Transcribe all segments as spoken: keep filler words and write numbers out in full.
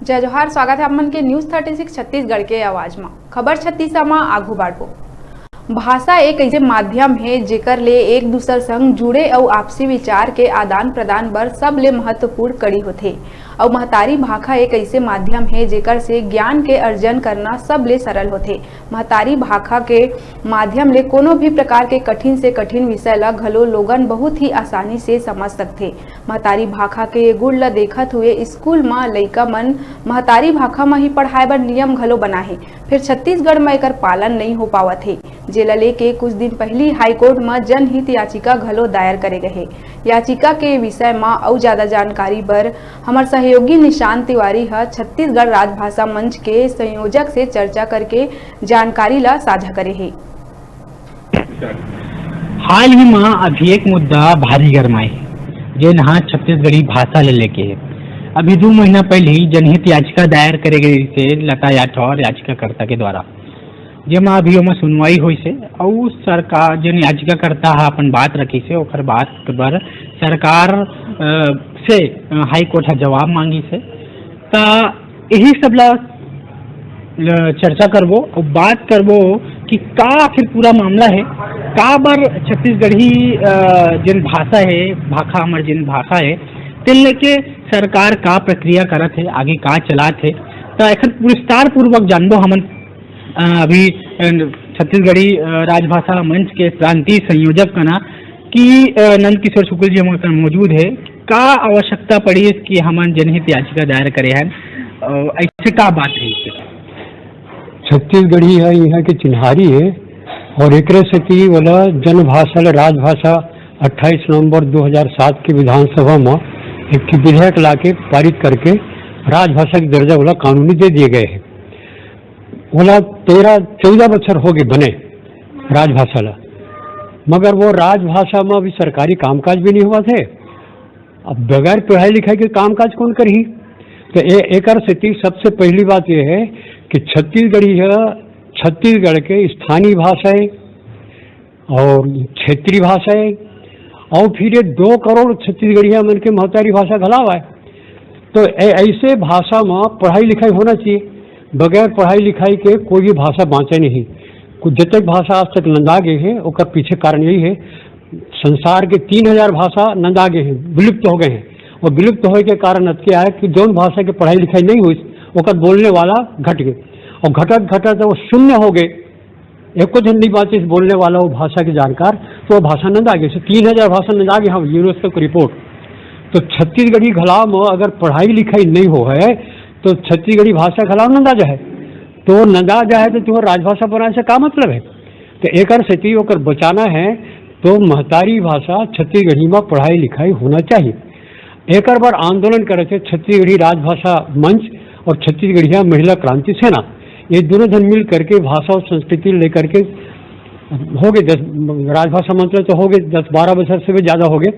जय जोहार, स्वागत है आप मन के News Thirty Six छत्तीसगढ़ के आवाज म। खबर छत्तीसा म आगू बाढ़बो। भाषा एक ऐसे माध्यम हे, जेकर ले एक दूसर संग जुड़े अउ आपसी विचार के आदान प्रदान बर सबले महत्वपूर्ण कड़ी होथे। अउ महतारी भाखा एक ऐसे माध्यम हे, जेकर से ज्ञान के अर्जन करना सबले सरल होथे। महतारी भाखा के माध्यम ले कोनो भी प्रकार के कठिन से कठिन विषय ल घलो लोगन बहुत ही आसानी से समझ सकथे। महतारी भाखा के ये गुण ल देखत हुए स्कूल म लइका मन महतारी भाखा म ही पढ़ाए बर नियम घलो बनाहे, फेर छत्तीसगढ़ म एकर पालन नइ हो पावत हे, जेला लेके कुछ दिन पहिली हाईकोर्ट म जनहित याचिका घलो दायर करे गए। याचिका के विषय म अउ ज्यादा जानकारी बर हमर सहयोगी निशांत तिवारी ह छत्तीसगढ़ राजभाषा मंच के संयोजक से चर्चा करके जानकारी ल साझा करे हे। हाल ही म अभी एक मुद्दा भारी गरमाए हे, जेन ह छत्तीसगढ़ी भाषा ले लेके हे। अभी दू महीना पहिली जनहित याचिका दायर करे गई से लता राठौर याचिकाकर्ता के द्वारा, जेमा अभी ओमा सुनवाई होइस हे। अउ सरकार, जेन याचिकाकर्ता ह अपन बात रखिस हे, ओकर बात बर सरकार, अ, से, अ, हाई कोर्ट ह जवाब मांगिस हे। त यही सब ला, अ, चर्चा करबो अउ बात करबो कि का आखिर पूरा मामला हे, का बर छत्तीसगढ़ी, अ, जेन भाषा हे, भाखा, हमर जेन भाखा हे, तेन लेके सरकार का प्रक्रिया करत हे, आगे का चलात हे, त एखर विस्तार पूर्वक जानबो हमन। अ, अभी, अ, छत्तीसगढ़ी, अ, राजभाषा मंच के प्रांतीय संयोजक कना कि, अ, नंद किशोर शुक्ल जी हमर संग मौजूद हे। का आवश्यकता पड़ी कि हमन जनहित याचिका दायर करे हन? अ, ऐसे का बात रही? छत्तीसगढ़ी ह इहाँ के चिन्हारी हे अउ एकरे सेती ओला जनभाषा ले राजभाषा अट्ठाईस नवंबर दो हज़ार सात के विधानसभा म एक ठे विधेयक लाके पारित करके राजभाषा के दर्जा ओला कानूनी दे दिए गए हे। ओला तेरह चौदह बछर हो गे बने राजभाषा ला, मगर वो राजभाषा म अभी सरकारी कामकाज भी नहीं होवत हे। अब बगैर पढ़ाई लिखाई के कामकाज कौन करही? तो ए-, एकर सेती सबसे पहली बात ये है कि छत्तीसगढ़ी ह छत्तीसगढ़ के स्थानीय भाषा है और क्षेत्रीय भाषा है, और फिर ये दो करोड़ छत्तीसगढ़िया मन के महतारी भाषा घलाव आय। तो ए-, ऐसे भाषा म पढ़ाई लिखाई होना चाहिए। बगैर पढ़ाई लिखाई के कोई भी भाषा बाँचे नहीं। कुछ जतेक भाषा आज तक नंदा गए है, ओकर पीछे कारण यही है, संसार के तीन हजार भाषा नंदा गए हैं, विलुप्त हो गए हैं। और विलुप्त होए के कारण अतके आय कि जौन भाषा के पढ़ाई लिखाई नहीं हुई, ओकर बोलने वाला घट गए, और घटत घटत वो शून्य हो गए। एको झन नहीं बाँचिस बोलने वाला वो भाषा के जानकार, तो वो भाषा नंदा गए। तीन हजार भाषा नंदा गए, हाँ, यूनेस्को की रिपोर्ट। तो छत्तीसगढ़ी घलाव म अगर पढ़ाई लिखाई नहीं हो है, तो छत्तीसगढ़ी भाषा घलाव नंदा जाए, तो नंदा जाए तो तुम्हार राजभाषा बनाए से का मतलब है? तो एकर सेती ओकर बचाना है, तो महतारी भाषा छत्तीसगढ़ी म पढ़ाई लिखाई होना चाहिए। एकर बर आंदोलन करे थे छत्तीसगढ़ी राजभाषा मंच और छत्तीसगढ़िया महिला क्रांति सेना, ये दोनों जन मिल करके भाषा और संस्कृति लेकर के हो गए दस, राजभाषा मंच तो हो गए दस बारह बछर से भी ज्यादा हो गए,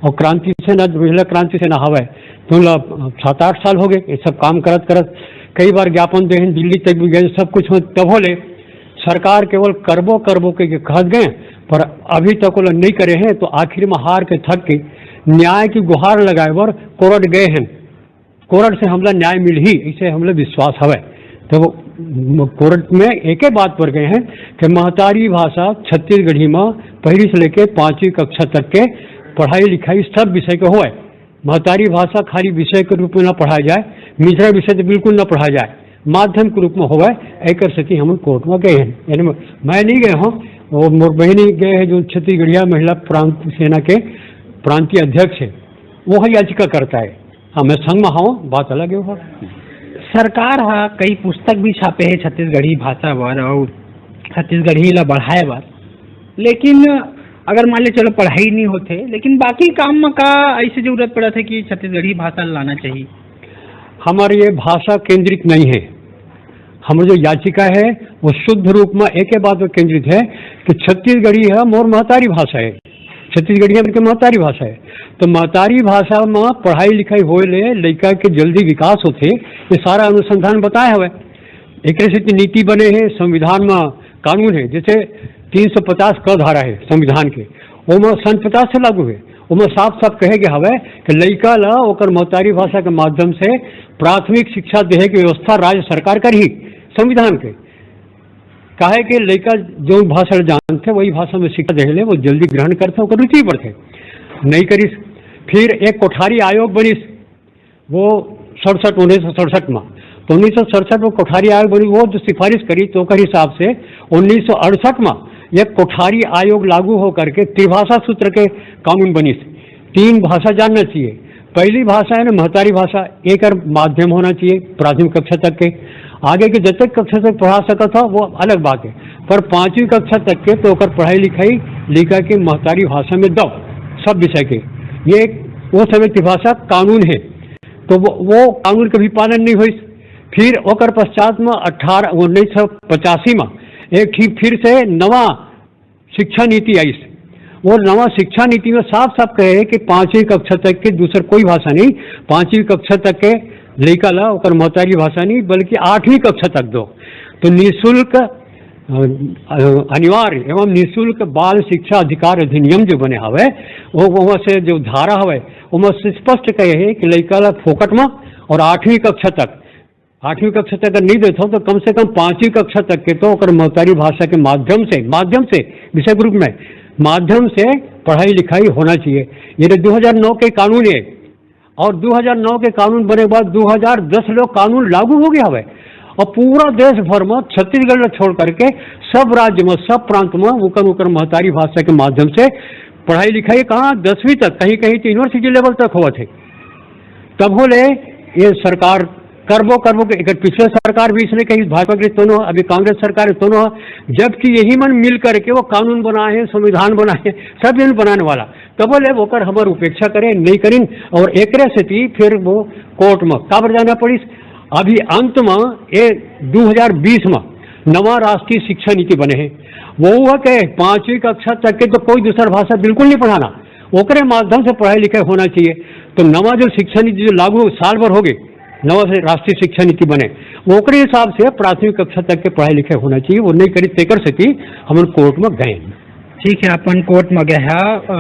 और क्रांति सेना, महिला क्रांति सेना हवय, तो ला सात आठ साल हो गए ये सब काम करत करत। कई बार ज्ञापन दे हैं, दिल्ली तक भी गए, सब कुछ हो, तब हो ले सरकार केवल करबो करबो के, के कहत गए, पर अभी तक ओला नहीं करे हैं। तो आखिर में हार के थक के न्याय की गुहार लगाए बर कोर्ट गए हैं। कोर्ट से हमला न्याय मिलही, इसे हमला विश्वास हवय। तो वो कोर्ट में एके बात पर गए हैं कि महतारी भाषा छत्तीसगढ़ी में पहली से लेके पांचवी कक्षा तक के पढ़ाई लिखाई सब विषय के होए। महतारी भाषा खाली विषय के रूप में ना पढ़ाया जाए, मिश्रण विषय तो बिल्कुल ना पढ़ाया जाए, माध्यम के रूप में होवे। एकर सेती हमन कोर्ट में गए हैं, यानी मैं नहीं गए हूँ, वो मोर बहिनी गए हैं, जो छत्तीसगढ़िया महिला प्रांत सेना के प्रांतीय अध्यक्ष है, वो है याचिका करता है। हाँ, मैं संग में हूँ, बात अलग है वो। सरकार हा कई पुस्तक भी छापे है छत्तीसगढ़ी भाषा बर और छत्तीसगढ़ी ला बढ़ाए बर, लेकिन अगर मान ले चलो पढ़ाई नहीं होते, लेकिन बाकी काम में का ऐसे जरूरत पड़त है कि छत्तीसगढ़ी भाषा लाना चाहिए? हमारी ये भाषा केंद्रित नहीं है। हमर जो याचिका है, वो शुद्ध रूप में एके बात में केंद्रित है कि छत्तीसगढ़ी है, मोर महतारी भाषा है, छत्तीसगढ़िया के महतारी भाषा है। तो महतारी भाषा में पढ़ाई लिखाई होए ले लइका के जल्दी विकास होथे, ये सारा अनुसंधान बताए हवे। एकरे सेती नीति बने हे, संविधान में कानून है, जैसे तीन सौ पचास क धारा है संविधान के, ओमा सन पचास से लागू है। ओमा साफ साफ कहे गे हवय कि लइका ल ओकर महतारी भाषा के माध्यम से प्राथमिक शिक्षा देहे के व्यवस्था राज्य सरकार करही, संविधान के। काहे कि लइका जौन भाषा ल जानथे, वही भाषा में शिक्षा देहे ले वो जल्दी ग्रहण करथे, ओकर रुचि बढ़थे। नहीं करिस। फिर एक कोठारी आयोग बनिस, वो सड़सठ, उन्नीस सौ सड़सठ में। तो उन्नीस सौ सड़सठ में कोठारी आयोग बनी, वो जो सिफारिश करी, तो ओकर हिसाब से उन्नीस सौ अड़सठ में एक कोठारी आयोग लागू हो करके त्रिभाषा सूत्र के कानून बनिस। तीन भाषा जानना चाहिए। पहली भाषा है ना, महतारी भाषा, एकर माध्यम होना चाहिए प्राथमिक कक्षा तक के। आगे के जतक कक्षा तक पढ़ा सकत हो, वो अलग बात है, पर पांचवी कक्षा तक के तो ओकर पढ़ाई लिखाई लइका के महतारी भाषा में दो, सब विषय के। ये एक वो समय त्रिभाषा कानून है, तो वो, वो कानून के भी पालन नहीं होइस। फिर ओकर पश्चात में अठारह, उन्नीस सौ पचासी में एक ठीक फिर से नवा शिक्षा नीति आइस। वो नवा शिक्षा नीति में साफ साफ कहे है कि पांचवी कक्षा तक के दूसर कोई भाषा नहीं, पांचवी कक्षा तक के लइका ला ओकर महतारी भाषा नहीं, बल्कि आठवीं कक्षा तक दो। तो निःशुल्क, अ, अ, अनिवार्य एवं निःशुल्क बाल शिक्षा अधिकार अधिनियम जो बने हवे, वो, वो से जो धारा हवे, ओमा से स्पष्ट कहे है कि लइका ला फोकट में और आठवीं कक्षा तक, आठवीं कक्षा तक अगर नहीं देता हो, तो कम से कम पांचवी कक्षा तक के तो ओकर महतारी भाषा के माध्यम से, माध्यम से, विषय के रूप में, माध्यम से पढ़ाई लिखाई होना चाहिए। ये तो दो हज़ार नौ के कानून है, और दो हज़ार नौ के कानून बने के बाद दो हज़ार दस ले कानून लागू हो गया हवे, और पूरा देश भर में, छत्तीसगढ़ ला छोड़ करके, सब राज्य में, सब प्रांत में उकर उकर महतारी भाषा के माध्यम से पढ़ाई लिखाई, कहाँ दसवीं तक, कहीं कहीं तो यूनिवर्सिटी लेवल तक होवत है। तब हो ले ये सरकार करबो करबो के, एकर पिछले सरकार भी इसने कही, भाजपा के दोनों, अभी कांग्रेस सरकार दोनों, जबकि यही मन मिल करके वो कानून बनाए हैं, संविधान बनाए हैं, सब जन बनाने वाला। तब बोले ओकर हमर उपेक्षा करें, नहीं करिन, और एकरे सेती फिर वो कोर्ट में काबर जाना पड़िस। अभी अंत में ये दो हज़ार बीस में नवा राष्ट्रीय शिक्षा नीति बने हैं, वो हुआ के पांचवी कक्षा तक के तो कोई दूसर भाषा बिल्कुल नहीं पढ़ाना, ओकरे माध्यम से पढ़ाई लिखाई होना चाहिए। तो नवा जो शिक्षा नीति जो लागू साल भर हो गए, नवा से राष्ट्रीय शिक्षा नीति बने, वो ओकरे हिसाब से प्राथमिक कक्षा तक के पढ़ाई लिखाई होना चाहिए, वो नहीं करी, तेकर सेती हमन कोर्ट में गए। ठीक है, अपन कोर्ट में गए हा, अ,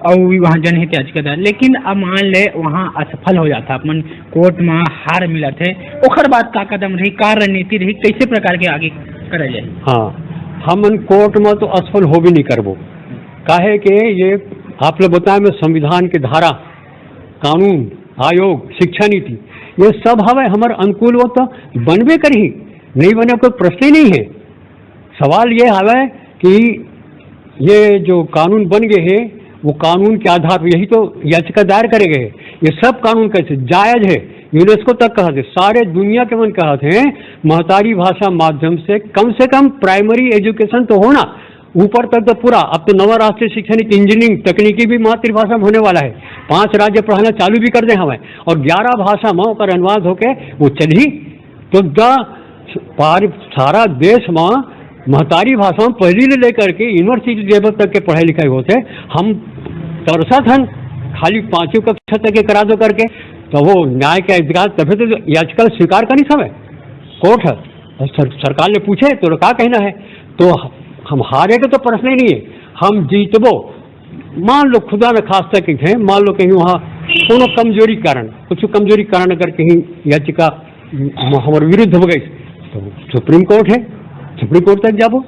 अउ वहाँ जनहित याचिका दायर, लेकिन अब मान ले वहाँ असफल हो जाता, अपन कोर्ट में हार मिलत है, ओकर बाद का कदम रही, का रणनीति रही, कैसे प्रकार के आगे करे जाए? हाँ, हमन कोर्ट में तो असफल हो भी नहीं करबो, काहे के ये आप लोग बताए में संविधान के धारा, कानून, आयोग, शिक्षा नीति, ये सब हवे हमर अनुकूल, वो तो बनबे करही, नहीं बने कोई प्रश्न ही नहीं है। सवाल ये हवे कि ये जो कानून बन गए हैं, वो कानून के आधार पर, यही तो याचिका दायर करे गए हैं, ये सब कानून कैसे जायज है? यूनेस्को तक कहत है, सारे दुनिया के मन कहत हैं, महतारी भाषा माध्यम से कम से कम प्राइमरी एजुकेशन तो होना, ऊपर तक तो पूरा। अब तो नवा राष्ट्रीय शिक्षा नीति, इंजीनियरिंग, तकनीकी भी मातृभाषा में होने वाला है। पांच राज्य पढ़ाना चालू भी कर दे हमें, और ग्यारह भाषा में ओकर अनुवाद होके वो चलही। तो द-, पार-, सारा देश में महतारी भाषा में पहली ले लेकर के यूनिवर्सिटी लेवल तक के पढ़ाई लिखाई होते। हम तरसत हन खाली पांचवी कक्षा तक के करा दो करके, तो वो न्याय के अधिकार, तभी तो याचिका स्वीकार करनी समय कोर्ट है। और सर-, सरकार ने पूछे तो का कहना है, तो हम हारे के तो प्रश्न ही नहीं है, हम जीतबो। मान लो खुदा न खास्ता कहीं, मान लो कहीं वहाँ कोनो कमजोरी कारण, कुछ कमजोरी कारण अगर कहीं याचिका म-, हमारे विरुद्ध हो गई, तो सुप्रीम कोर्ट है, सुप्रीम कोर्ट तक जाबो,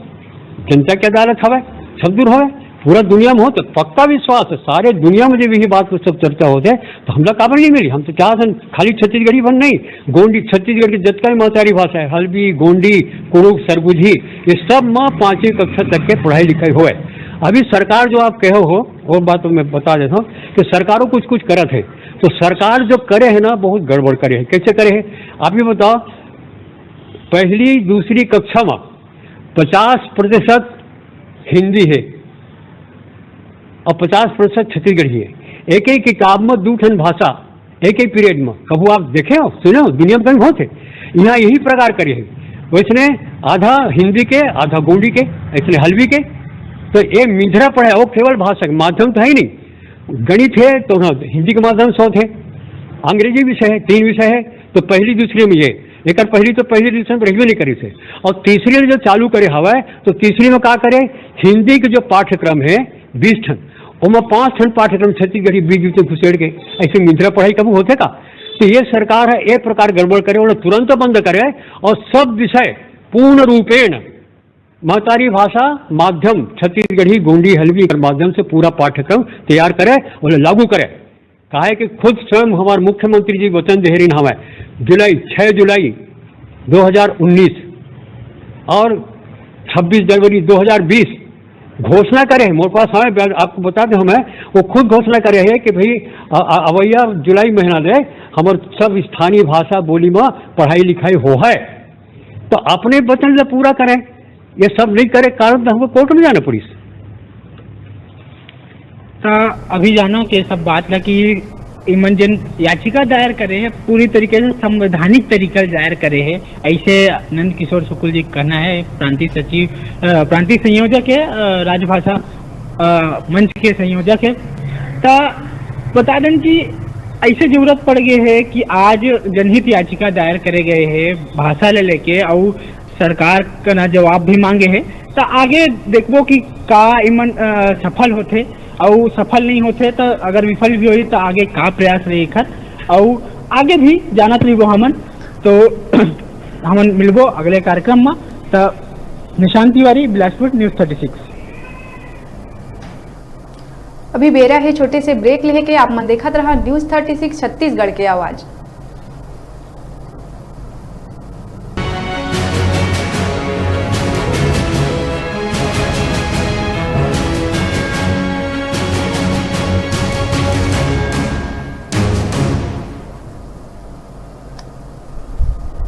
जनता की अदालत हवे, सब दूर हवे, पूरा दुनिया में हो तो पक्का विश्वास है, सारे दुनिया में जब यही बात पर सब चर्चा होते, तो हमला काबर नहीं मिली? हम तो चाहत हन खाली छत्तीसगढ़ी बन नहीं, गोंडी, छत्तीसगढ़ की जतका भी महतारी भाषा है, हल्बी, गोंडी, कुड़ुख, सरगुजी, ये सब में पांचवी कक्षा तक के पढ़ाई लिखाई होए। अभी सरकार जो आप कहे हो, वो बात तो मैं बता देता हूँ कि सरकारों कुछ कुछ करत है, तो सरकार जो करे है ना, बहुत गड़बड़ करे है। कैसे करे है, आप ये बताओ, पहली दूसरी कक्षा में पचास प्रतिशत हिंदी है और पचास प्रतिशत छत्तीसगढ़ी है। एक ही किताब में दू ठन भाषा एक ही पीरियड में। कभू आप देखे हो, सुने हो, दुनिया में कहीं बहुत है। यहाँ यही प्रकार करे है। वैसने आधा हिंदी के, आधा गोंडी के, ऐसने हल्बी के। तो ये मिंधरा पढ़े, वो केवल भाषा के माध्यम तो है ही नहीं। गणित है तो हाँ, हिंदी के माध्यम से होत है, अंग्रेजी विषय है, तीन विषय है, तो पहली दूसरी में ये, एक पहली तो पहली दूसरी में रहिबे नहीं करी से। और तीसरी में जो चालू करे हवा है, तो तीसरी में का करे, हिंदी के जो पाठ्यक्रम है बीस ठन, ओमा पांच ठन पाठ्यक्रम छत्तीसगढ़ी बीच बीच में घुसेड़ के, ऐसे मिंथरा पढ़ाई कभू होथे का? तो ये सरकार है, एक प्रकार गड़बड़ करे, ओला तुरंत बंद करे और सब विषय पूर्ण रूपेण महतारी भाषा माध्यम, छत्तीसगढ़ी, गोंडी, हल्बी कर माध्यम से पूरा पाठ्यक्रम तैयार करे और लागू करे। काहे कि खुद स्वयं हमारे मुख्यमंत्री जी वचन दे रही हमें, जुलाई, छह जुलाई दो हज़ार उन्नीस और छब्बीस जनवरी दो हज़ार बीस घोषणा करे हैं। मोर पास हमें, आपको बता दें, हमें वो खुद घोषणा करे हैं कि भाई, अ-, अ-, अवैया जुलाई महीना ले हमर सब स्थानीय भाषा बोली में पढ़ाई लिखाई हो है, तो अपने वचन ला पूरा करें। ये सब नहीं करे, कारण तो हमको कोर्ट में जाना पड़िस। तो अभी जानो के सब बात ला कि इमन जन याचिका दायर करे है, पूरी तरीके से संवैधानिक तरीका ले दायर करे है, ऐसे नंद किशोर शुक्ल जी के कहना है, प्रांतीय सचिव, अ, प्रांतीय संयोजक है, अ, राजभाषा, अ, मंच के संयोजक है। तो बता दें कि ऐसे जरूरत पड़ गए है कि आज जनहित याचिका दायर करे गए है भाषा ले लेके, और सरकार का ना जवाब भी मांगे है। तो आगे देखबो कि का इमन, अ, सफल होथे, और सफल नहीं होथे तो अगर विफल भी होई तो आगे का प्रयास रही एकर, और आगे भी जानत रहिबो हमन। तो हमन मिलबो अगले कार्यक्रम में। तो Nishant Tiwari, Bilaspur, news thirty six. अभी बेरा है छोटे से ब्रेक लेके, आप मन देखत रहा न्यूज़ थर्टी सिक्स छत्तीसगढ़ के आवाज़।